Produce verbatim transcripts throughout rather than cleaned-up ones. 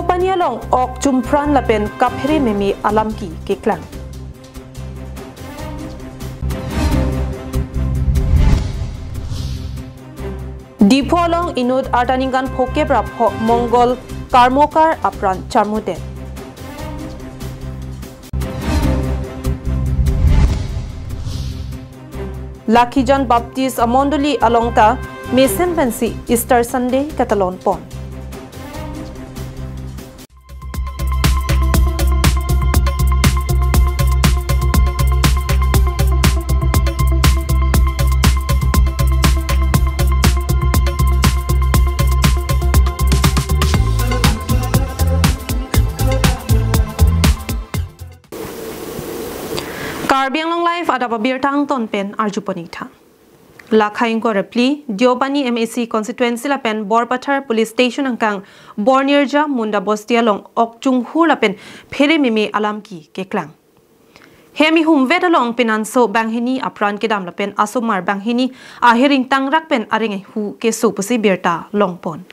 Pani along ok chumpran lapen kaphere meme alam ki keklang. Diphu along inut arta ningkan phokep ra pho Mongol Karmokar apran charmudet. Lakhijan Baptist amondoli along ta mesen pensi Easter Sunday katalon pon. Karbi Anglong Live adap abirta angton pen arju pon ik tha. Lakhai ingkoi ra phli, Deopani M A C constituency lapen Borpathar Police Station angkang Bornirja Munda Bosti along ok chunghur lapen phere meme alam ki keklang. Hem ihumvet along penanso banghini apran kedam lapen asomar banghini ahir ingtangrak pen areng ahu keso pusi birta long pon.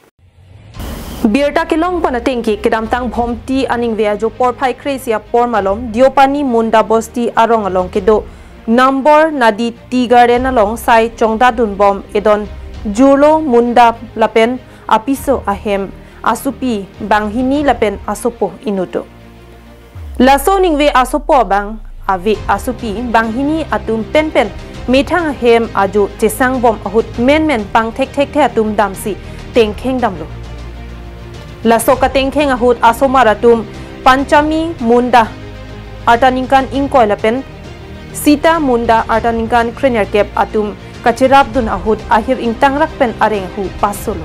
Birta kelong pon ateng ke kedamtang Bhomti aningve ajo porphai kre-isi apor malom Deopani Munda Bosti arong along kedo Nambor Nadi Tea Garden along sai chongdadun bom edon Jurlo Munda lapen apiso ahem asopi banghini lapen asopo inut do. Laso ningve asopo abang ave asopi banghini atum penpen methang ahem ajo chesang bom ahut menmen pangthekthekthe atum damsi tengkheng damlo. Laso katengkheng ahut asomar atum Panchami Munda arta ningkan ingkoi lapen Sita Munda arta ningkan krenerkep atum kacherapdun ahut ahir ingtangrak pen areng ahu pasolo.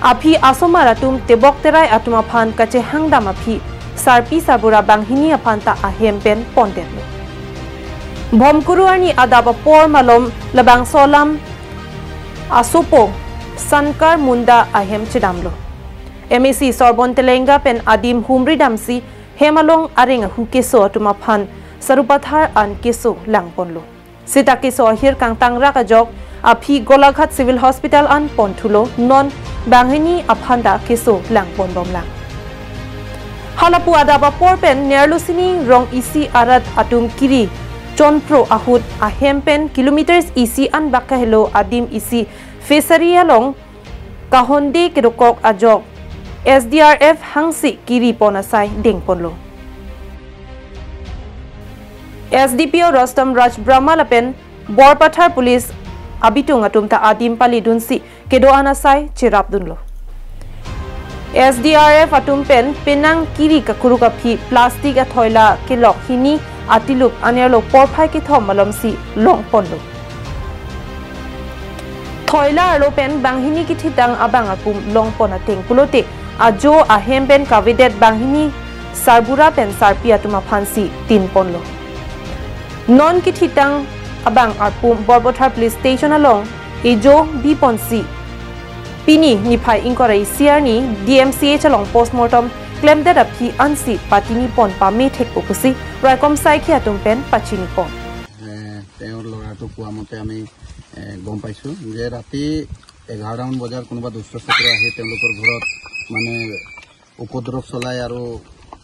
Aphi asomar atum tebok terai atum aphan kachehangdam aphi sarpi sarbura banghini aphan ta ahem pen pondetlo. Bhomkuru arni adap apor malom labangso alam asopo Sankar Munda ahem chedamlo. M A C Sorbon Telenga pen adim humri damsi hem along areng ahu keso atum aphan sarupathar an keso langponlo. Sita keso ahir kangtangrak ajok aphi Golaghat Civil Hospital an ponthulo, non banghini aphan ta keso langpon bomlang. Halapu adap apor pen nerlo sini rong isi arat atum kiri chonpro ahut ahem pen kilometers isi an bak kahelo adim isi fishery along kahonde kedokok ajok S D R F hangsi kiri pon asai dengponlo. S D P O Rustom Raj Brahma lapen Borpathar Police abitung atum ta adim palidunsi kedo-an asai cherapdunlo. S D R F atum pen penang kiri kakuruk aphi plastic athoila kelok hini atilup anerlo porphai kethom malomsi longponlo. Thoila arlo pen banghini kithitang abang apum longpon ateng pulote ajo ahem pen kavedet banghini sarbura pen sarpi atum aphansi tinponlo. Non kithitang abang apum Borpathar Police Station along ejo biponsi pini niphai ingkoi ra isi arni D M C H along postmortem klemdet aphi ansi patini pon pamethekpo pusi raikom saikhi atum pen pachini pon. এ, তেওঁৰ ল'ৰাটো কোৱা মতে আমি, এ, গম পাইছোঁ যে ৰাতি এঘাৰটামান বজাৰ কোনোবা দুষ্ট চক্ৰ আহি তেওঁলোকৰ ঘৰত মানে উপদ্ৰৱ চলাই আৰু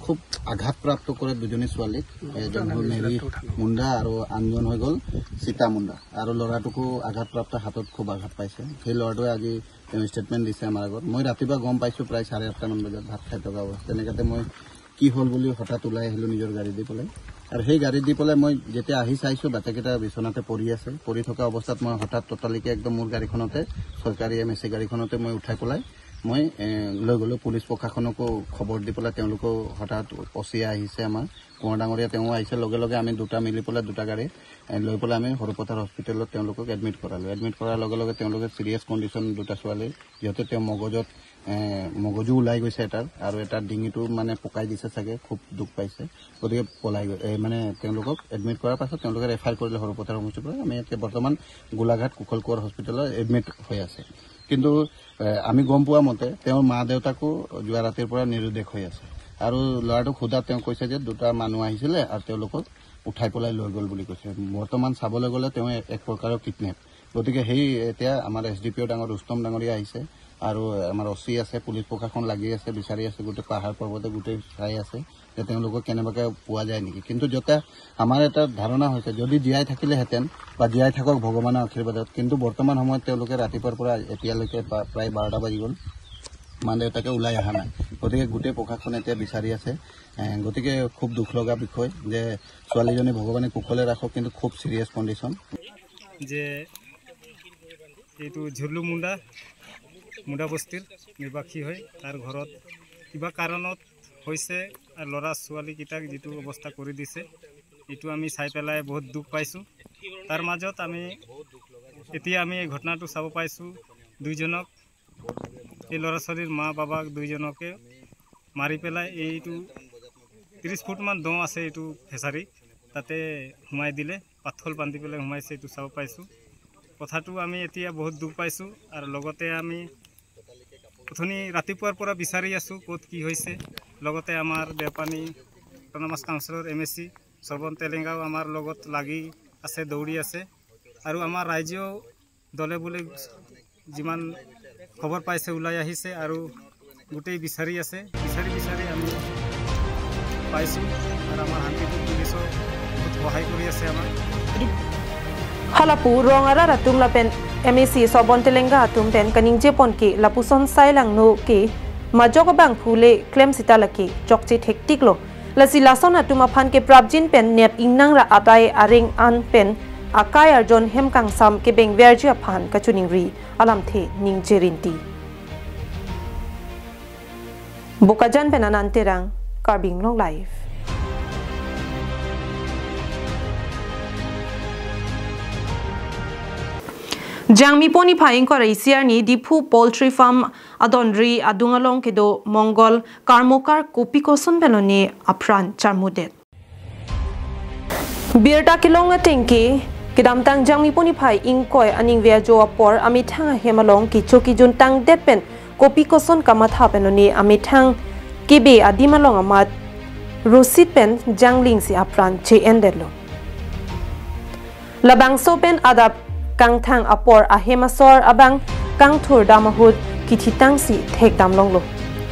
খুব আঘাতপ্ৰাপ্ত কৰে দুজনী ছোৱালীক। এজন হ'ল মেৰী মুণ্ডা আৰু আনজন হৈ গ'ল সীতা মুণ্ডা। আৰু ল'ৰাটোকো আঘাতপ্ৰাপ্ত, হাতত খুব আঘাত পাইছে। সেই ল'ৰাটোৱে আজি তেওঁ ষ্টেটমেণ্ট দিছে আমাৰ আগত। মই ৰাতিপুৱা গম পাইছোঁ প্ৰায় চাৰে আঠটামান বজাত ভাত খাই থকা অৱস্থা। তেনেকাতে মই কি হ'ল বুলি হঠাৎ ওলাই আহিলোঁ নিজৰ গাড়ী দি পেলাই। আৰু সেই গাড়ী দি পেলাই মই যেতিয়া আহি চাইছোঁ, বাচ্চাকেইটা বিচনাতে পৰি আছে। পৰি থকা অৱস্থাত মই হঠাৎ ততালিকে একদম মোৰ গাড়ীখনতে, চৰকাৰী এম এ চি গাড়ীখনতে মই উঠাই পেলাই মই, এ, লৈ গ'লোঁ পুলিচ প্ৰশাসনকো খবৰ দি পেলাই। তেওঁলোকেও হঠাৎ অ চি আহিছে আমাৰ, কোঁৱৰ ডাঙৰীয়া তেওঁ আহিছে। লগে লগে আমি দুটা মিলি পেলাই দুটা গাড়ী, এ, লৈ পেলাই আমি সৰুপথাৰ হস্পিটেলত তেওঁলোকক এডমিট কৰালোঁ। এডমিট কৰাৰ লগে লগে তেওঁলোকে ছিৰিয়াছ কণ্ডিশ্যন দুটা ছোৱালী, যিহেতু তেওঁ মগজত, এ, মগজু ওলাই গৈছে এটাৰ, আৰু এটাৰ ডিঙিটো মানে পকাই দিছে চাগে, খুব দুখ পাইছে। গতিকে পলাই গৈ, এ, মানে তেওঁলোকক এডমিট কৰাৰ পাছত তেওঁলোকে ৰেফাৰ কৰিলে সৰুপথাৰ হস্পিটেলত। আমি এতিয়া বৰ্তমান গোলাঘাট কুশল কোঁৱৰ হস্পিটেলত এডমিট হৈ আছে। কিন্তু, এ, আমি গম পোৱা মতে তেওঁৰ মা দেউতাকো যোৱা ৰাতিৰ পৰা নিৰুদ্দেশ হৈ আছে। আৰু ল'ৰাটোক সোধাত তেওঁ কৈছে যে দুটা মানুহ আহিছিলে আৰু তেওঁলোকক উঠাই পেলাই লৈ গ'ল বুলি কৈছে। বৰ্তমান চাবলৈ গ'লে তেওঁ এক, এক প্ৰকাৰৰ কিডনেপ। গতিকে সেই এতিয়া আমাৰ এছ ডি পি অ' ডাঙৰ ৰুস্তম ডাঙৰীয়া আহিছে। আৰু আমাৰ অ চি আছে, পুলিচ প্ৰশাসন লাগি আছে, বিচাৰি আছে, গোটেই পাহাৰ পৰ্বতে গোটেই চাই আছে যে তেওঁলোকক কেনেবাকৈ পোৱা যায় নেকি। কিন্তু যাতে আমাৰ এটা ধাৰণা হৈছে, যদি জীয়াই থাকিলেহেঁতেন বা জীয়াই থাকক ভগৱানৰ আশীৰ্বাদত, কিন্তু বৰ্তমান সময়ত তেওঁলোকে ৰাতিপুৱাৰ পৰা এতিয়ালৈকে প্ৰা-, প্ৰায় বাৰটা বাজি গ'ল, মাক দেউতাকে ওলাই অহা নাই। গতিকে গোটেই প্ৰশাসনে এতিয়া বিচাৰি আছে। এ, গতিকে খুব দুখ লগা বিষয় যে ছোৱালীজনী ভগৱানে কুশলে ৰাখক, কিন্তু খুব চিৰিয়াছ কণ্ডিশ্যন। যে এইটো ঝুৰলু মুণ্ডা, মুণ্ডা বস্তিৰ নিবাসী হয়। তাৰ ঘৰত কিবা কাৰণত হৈছে আৰু ল'ৰা ছোৱালীকেইটাক যিটো অৱস্থা কৰি দিছে, এইটো আমি চাই পেলাই বহুত দুখ পাইছোঁ। তাৰ মাজত আমি এতিয়া আমি এই ঘটনাটো চাব পাইছোঁ, দুইজনক, এই ল'ৰা ছোৱালীৰ মা বাবাক দুইজনকে মাৰি পেলাই এইটো ত্ৰিছ ফুটমান দ আছে এইটো ফিচাৰী, তাতে সোমাই দিলে, পাথৰ বান্ধি পেলাই সোমাইছে, এইটো চাব পাইছোঁ। কথাটো আমি এতিয়া বহুত দুখ পাইছোঁ আৰু লগতে আমি অথনি ৰাতিপুৱাৰ পৰা বিচাৰি আছোঁ ক'ত কি হৈছে। লগতে আমাৰ দেওপানী অট'নমাছ কাউন্সিলৰ এম এ চি শ্ৰৱণ তেলেংগাও আমাৰ লগত লাগি আছে, দৌৰি আছে আৰু আমাৰ ৰাইজেও দলে বলে যিমান খবৰ পাইছে ওলাই আহিছে আৰু গোটেই বিচাৰি আছে। বিচাৰি বিচাৰি আমি পাইছোঁ আৰু আমাৰ শান্তিপুৰ পুলিচেও বহুত সহায় কৰি আছে আমাক। Hala pu rong arat atum lapen M A C Sobon Telenga atum pen kaningje pon ke lapuson sai langno ke majok abang phule klem sita lake chokche thektik lo. Lasi lason atum aphan ke prapjin pen nep ingnang ra atai areng an pen akai arjon hem kangsam kebeng verji aphan kachiningri alamthe ningje rinti. Bokajan pen Anand Terang, Karbi Anglong Live. Jangmi poni phai ingkoi ra isi arni Diphu Poultry Farm adonri adung along kedo Mongol Karmokar kopi koson pen lone apran charmudet. Birta kelong ateng ke, kedamtang Jangmi poni phai ingkoi aningve ajo apor amethang ahem along kecho kejuntang det pen kopi koson kamatha pen lone amethang kebe adim along amat rosit pen janglingsi apran che-endetlo. Labangso pen adap kangthang apor ahem asor abang kangthur dam ahut kithitangsi thekdam longlo.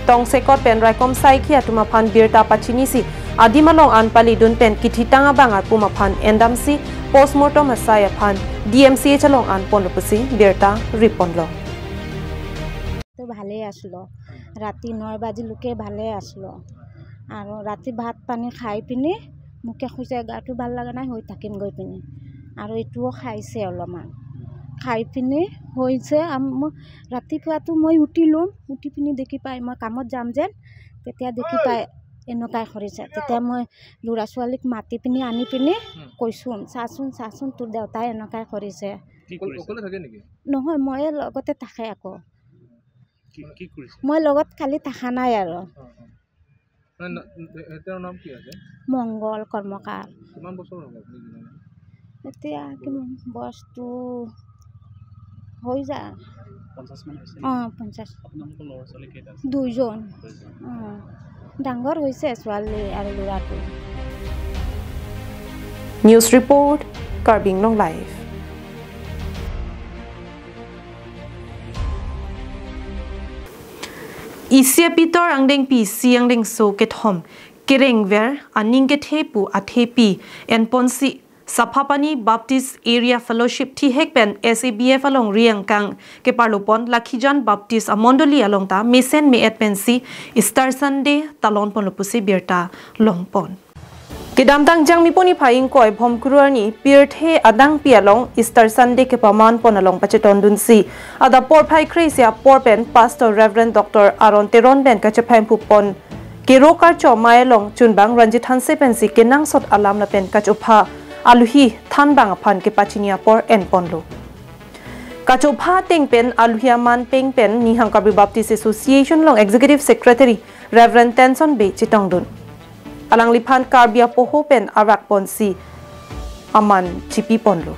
Tongsekot pen raikom saikhi atum aphan birta pachinisi adim along an palidun pen kithitang abang arpum aphan endamsi postmortem asai aphan D M C H along an ponlo pusi birta riponlo. তো ভালে আছিলো, ৰাতি নয় বাজিলৈকে ভালে আছিলো। আৰু ৰাতি ভাত পানী খাই পিনি মোকে কৈছে, "গাটো ভাল লগা নাই, শুই থাকিম গৈ পিনি।" আৰু এইটোও খাইছে অলপমান, খাই পিনি হৈছে। আম-, ম-, ৰাতিপুৱাতো মই উঠিলোঁ, উঠি পিনি দেখি পাই মই কামত যাম যেন, তেতিয়া দেখি পাই এনেকুৱাই কৰিছে। তেতিয়া মই ল'ৰা ছোৱালীক মাতি পিনি আনি পিনি কৈছোঁ, "চাচোন, চাচোন, তোৰ দেউতাই এনেকুৱাই কৰিছে।" কি কৰিছে? অকলে থাকে নেকি? নহয়, মই লগতে থাকে আকৌ। কি, কি কৰিছে? মই লগত কালি থাকা নাই আৰু। অ, অ। মানে, ন-, এ-, তেওঁৰ নাম কি আছে? মংগল কৰ্মকাৰ। কিমান বছৰ হ'ব আপুনি জনা নাই? এতিয়া কিমান বয়সটো হৈ যায়? পঞ্চাশ মান হৈছে নেকি? অ, পঞ্চাশ। আপোনালোকৰ ল'ৰা ছোৱালী কেইটা আছে? দুজন। দুজন। অ, ডাঙৰ হৈছে ছোৱালী আৰু ল'ৰাটো। News report, Karbi Anglong Live. Isi apitor angdengpi isi angdengso kethom kerengver aning kethe pu athepi enponsi Saphapani Baptist Area Fellowship thihek pen S A B F alongri angkang keparlopon Lakhijan Baptist amondoli along ta mesen me-et pensi Easter Sunday talon ponlo pusi birta longpon. Kedamtang Jangmi poni phai ingkoi Bhomkuru arni pirthe adangpi along Easter Sunday kepaman pon along pachetondunsi adap porphai kre-isi apor pen Pastor Reverend Doctor Aaron Teron pen kachephai phupon kero karcho amei along chunbang Ranjit Hanse pensi kenangsot alam lapen kachopha aluhi thanbang aphan kepachini apor enponlo. Kachopha ateng pen aluhi aman peng pen Nihang Karbi Baptist Association along Executive Secretary Reverend Tenson Bey chetongdun. Alangliphan Karbi apoho pen arak ponsi aman chipi ponlo.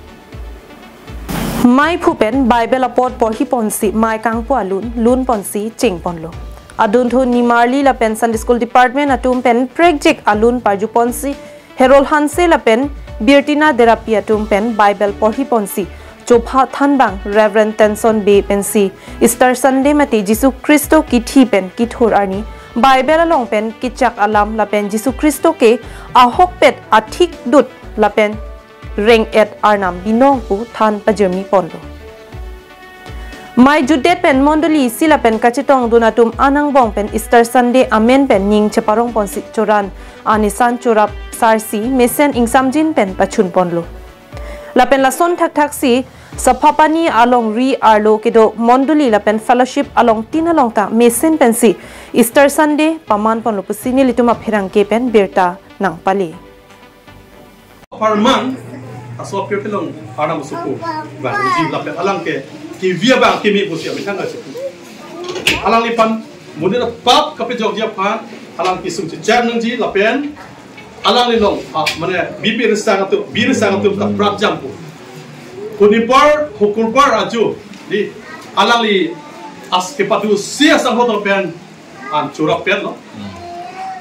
Mei phu pen Bible apot porhi ponsi mei kangpu alun lun ponsi cheng ponlo. Adunthu nimarli lapen Sunday School Department atum pen prekjik alun parju ponsi Herol Hanse lapen Birtina Derapi atum pen Bible porhi ponsi chopha thanbang Reverend Tenson Bey pensi Easter Sunday mate Jisu Khristo kithi pen kithur arni, Bible along pen kechak alam lapen Jisu Khristo ke ahokpet athik dut lapen reng-et arnam binong pu than pajirmi ponlo. Mei jutdet pen mondoli isi lapen kachetongdun atum anangbong pen Easter Sunday amen pen ning cheparong ponsi choran anisan chorap sarsi mesen ingsamjin pen pachun ponlo. Lapen lason thakthaksi Saphapani alongri arlo kedo mondoli lapen fellowship alongtin along ta mesen pensi Easter Sunday paman ponlo pusi nelitum apherangke pen birta nangpale. Parman, aso pirpilong arnam suku bang ji lapen alang ke kivi abang kimi pusi amethang achipu. Alangliphan monit apap kapejokji aphan alang kesung chechak nangji lapen alangli along, ah, mane bipi resang atum, bi resang atum ta prapjampo. Shonibar, Shukurbar ajo, di alangli as kepadu si asang hotel pen an chorap pen lo.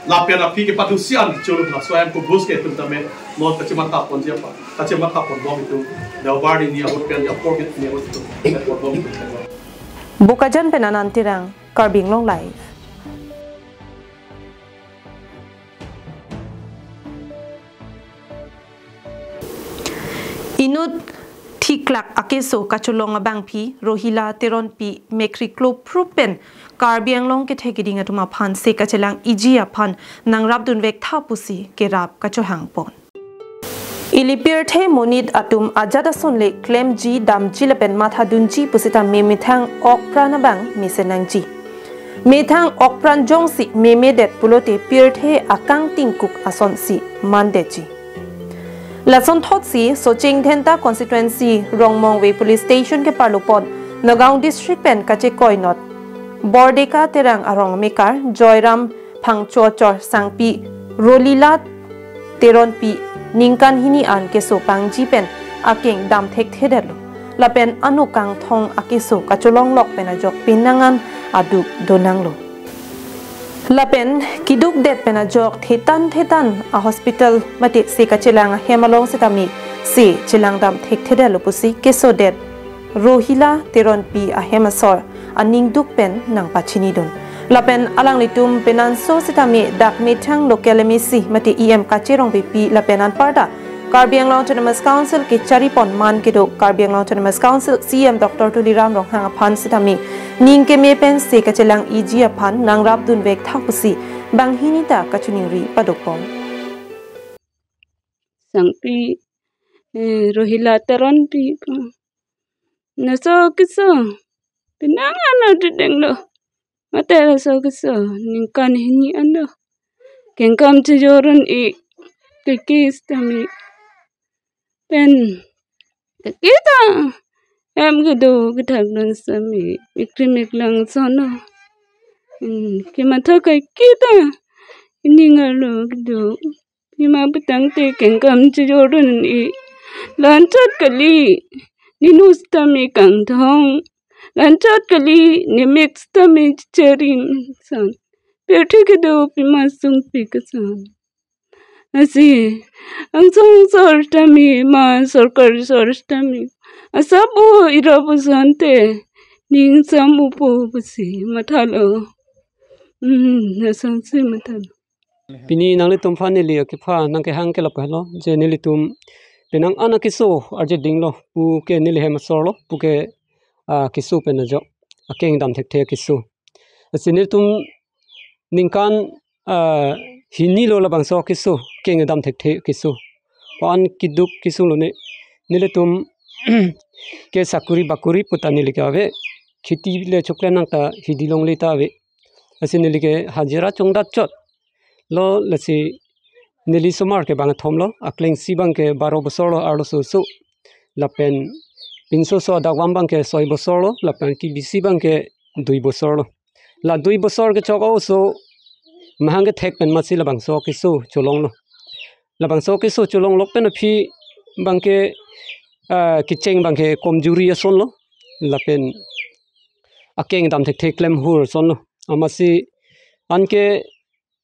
Lapen aphi kepadu si an chorap la, so an kubus ke tum tame non kachematha ponji apa, kachematha ponbom itum. Deobar ni ahut pen, ya por ni ahut itum, ya ponbom itum. Bokajan pen Anand Terang, Karbi Anglong Live. Inut thiklak akeso kacholong abangpi Rohila Teronpi mekriklo phrup pen Karbi Anglong kethek kiding atum aphan se kachelang iji aphan nangrapdunvek tha pusi kerap kachohang pon. Ili pirthe monit atum ajat ason le klemji damji lapen mathadunji pusita memethang okpran abang mesen nangji. Methang okpran jongsi memedet pulote pirthe akang tingkuk asonsi mandetji. Lason thotsi Socheng Dhenta constituency Rongmongve police station keparlo pon Nagaon district pen kachekoinot Bordeka Terang arong mekar Joyram Phangcho Chorsangpi Rohila Teronpi ningkan hini an keso pangji pen akeng dam thekthedetlo. Lapen ano kangthong akeso kacholonglok pen ajok penang an aduk donanglo. Lapen kidukdet pen ajok thetan thetan a hospital mate se kachelang ahem along setame se chelang dam thekthedetlo pusi kesodet Rohila Teronpi ahem asor aning duk pen nangpachinidun. Lapen alanglitum penanso setame dak methang local M A C mate E M Kache Rongpipi lapen anparta Karbi Anglong Autonomous Council kechari pon man kedo Karbi Anglong Autonomous Council C E M Doctor Tuliram Ronghang aphan setame ning keme pen se kachelang iji aphan nangrapdunvek tha pusi banghini ta kachiningri padopon. Sangpi, eh, Rohila Teronpi pu. Laso keso penang an adedenglo. Mate laso keso ningkan hini an lo. Kengkam chejor un-e kekis tame. Pen kekis ta hem kedo kethakdun sitame mikri miklang ason lo. Hmm, kematha kaiketa ining arlo kedo. Pima petang te kengkam chejor un-e. Lanchot kali, ninu sitame kangthong. Lanchot kali, nemek sitame cherim ason. Pirthe kedo pima sungpik ason. Lasi, angsong asor tame, ma sorkar asor tame. Asap o ira puson te, ning sam upo pusi mathalo. Hmm, asonsi mathalo. Pini nanglitum aphan neli akepha nangkehang ke lapu helo, je nelitum penang an akeso arje dinglo, pu ke neli hem asor lo, pu ke, ah, keso pen ajok akeng dam thekthe keso. Lasi nelitum ningkan, ah, hini lo labangso keso, keng dam thekthe keso. Pu an keduk kesung lo ne, nelitum ke sakuri bakuri puta neli ke ave, kheti le chokle nang ta hidi longle ta ave. Lasi neli ke hajira chongdat chot lo, lasi neli somar ke bang thom lo, aklengsi abang ke baro bosor lo arloso oso. Lapen pinso oso adakvam abang ke soi bosor lo, lapen kebisi abang ke dui bosor lo. La dui bosor kechok oso mahang kethek pen masi labangso keso cholonglo. Labangso keso cholonglok pen aphi abang ke, ah, kecheng abang ke komjuri ason lo. Lapen akeng dam thekthe klem hur ason lo. Amatsi anke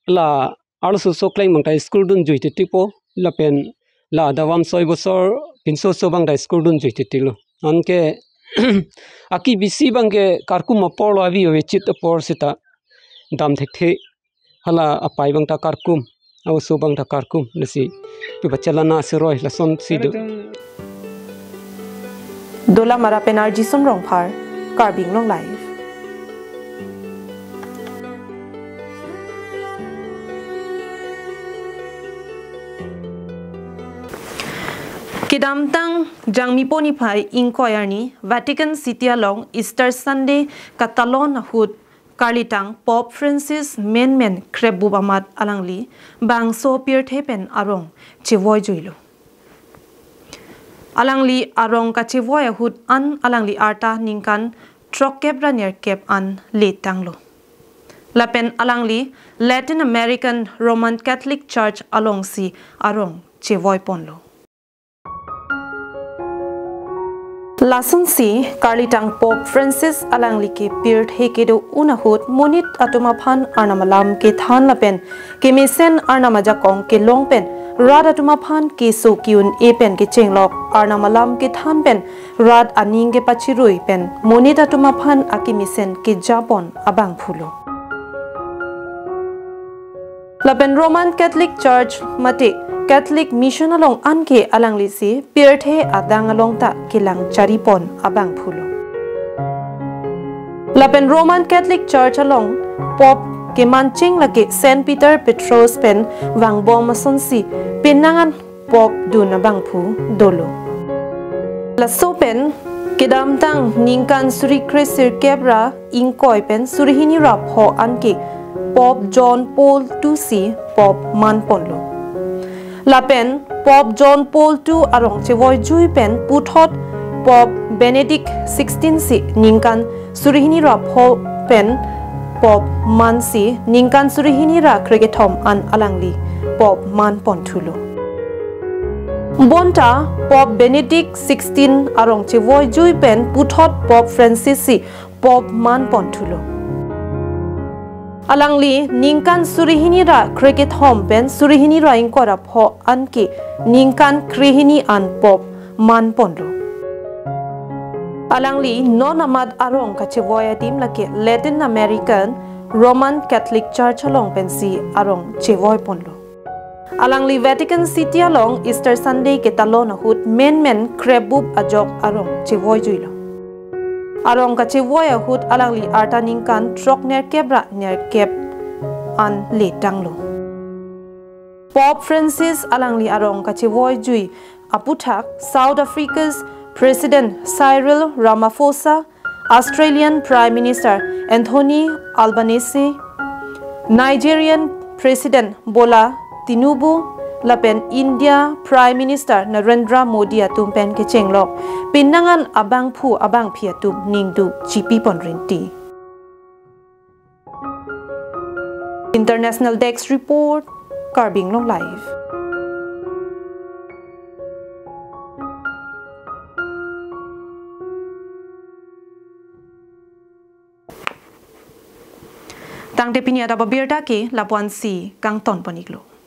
la arloso oso kleng abang ta school dun jui titi po, lapen la adakvam soi bosor pinso oso abang ta school dun jui titi lo. Anke aki bisi abangke karkum apor lo, avi avechit apor seta dam thekthe. Hala apai abang ta karkum, a-oso abang ta karkum, lasi pi bachelana seroi lasonsi do. Dolamara pen R G Sum Rongphar, Karbi Anglong Live. Kedamtang Jangmi poniphai ingkoi arni Vatican City along Easter Sunday katalon ahut karlitang Pope Francis menmen krepbup amat alangli bangso pirthe pen arong chevoijuilo. Alangli arong kachevoi ahut an alangli arta ningkan throkkep ra nerkep an letanglo. Lapen alangli Latin American Roman Catholic Church alongsi arong chevoiponlo. Lasonsi karlitang Pope Francis alangli ke pirthe kedo-un ahut monit atum aphan Arnam alam kethan lapen kemesen Arnam ajakong kelong pen rat atum aphan keso ke-un-e pen kechenglok Arnam alam kethan pen rat aning kepachirui pen monit atum aphan akemesen kejapon abangphulo. Lapen Roman Catholic Church mate Catholic Mission along anke alanglisi pirthe adang along ta kelang charipon abangphulo. Lapen Roman Catholic Church along Pope kemancheng lake Saint Peter Petrus pen vangbom asonsi penang an Pope dun abangphu dolo. Laso pen kedamtang ningkan suri kre sirkep ra ingkoi pen suri hini ra pho anke Pope John Paul two si Pope manponlo. Lapen Pope John Paul two arong chevoijui pen puthot Pope Benedict sixteen si ningkan suri hini ra pho pen Pope mansi ningkan suri hini ra krekethom an alangli Pope manponthulo. Bonta Pope Benedict sixteen arong chevoijui pen puthot Pope Francis si Pope manponthulo. Alangli ningkan suri hini ra krekethom pen suri hini ra ingkoi ra pho anke ningkan krehini an Pope manponlo. Alangli non amat arong kachevoi adim lake Latin American Roman Catholic Church along pensi arong chevoiponlo. Alangli Vatican City along Easter Sunday ketalon ahut menmen krepbup ajok arong chevoijuilo. Arong kachevoi ahut alangli arta ningkan throk nerkep ra nerkep an letanglo. Pope Francis alangli arong kachevoijui aputhak South Africa's President Cyril Ramaphosa, Australian Prime Minister Anthony Albanese, Nigerian President Bola Tinubu, lapen India Prime Minister Narendra Modi atum pen kechenglok penang an abangphu abangphi atum ningduk chipipon rinti. International Desk Report, Karbi Anglong Live. Tangte pini adap abirta ke lapu-ansi kangtonpon-iklo.